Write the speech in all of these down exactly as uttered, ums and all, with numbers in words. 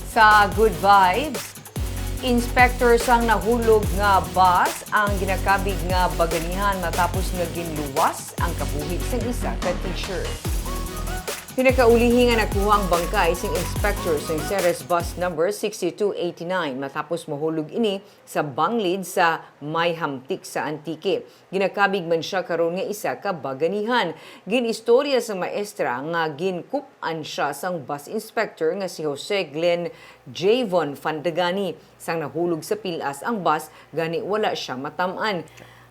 Sa Good Vibes, inspector sang nahulog nga bus ang ginakabig nga baganihan matapos nga ginluwas ang kabuhi sang isa ka teacher. Pinakaulihi nga nakuha ang bangkay sang inspector sang Ceres bus number sixty-two eighty-nine matapos mahulog ini sa banglid sa May Hamtic sa Antique. Ginakabig man sia karon nga isa ka baganihan. Gin-istorya sa maestra nga ginkup-an sia sang bus inspector nga si Jose Glenn Javon Fandagani. Sang nahulog sa pilas ang bus, gani wala sia matam-an.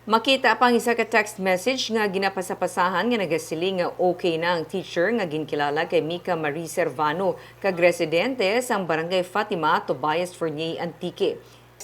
Makita pa ang isa ka text message nga ginapasapasahan nga nagasiling nga okay na ang teacher nga ginkilala kay Mika Marie Servano, kag residente sang Barangay Fatima, Tobias Fornier, Antique.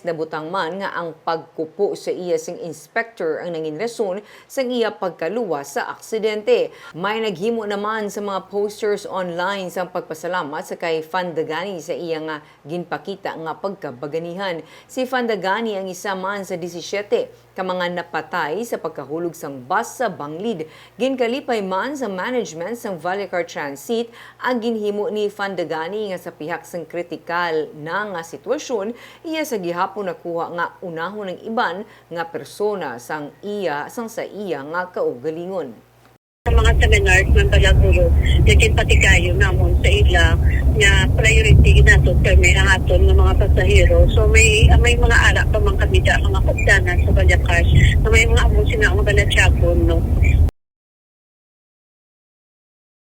Nabutang man nga ang pagkupo sa iya sing inspector ang nangin rason sang iya pagkaluwas sa aksidente. May naghimo naman sa mga posters online sang pagpasalamat sa kay Fandagani sa iya nga ginpakita nga pagkabaganihan. Si Fandagani ang isa man sa disisiete ka mga napatay sa pagkahulog sang bus sa banglid. Ginkalipay man sa management sang Vallecar Transit ang ginhimo ni Fandagani nga sa pihak sang kritikal na nga sitwasyon, iya sa gihapon nakuha nga unahon ang iban nga persona sang iya, sang sa iya nga kaugalingon. Sa mga seminars nga balaguro, naging patigayon namon sa ila nga priority nato kay may ang aton nga mga pasahero. So may may mga ara pa man kami da mga kupdanan sa Vallecar na may mga amo sina nga balatyagon, no?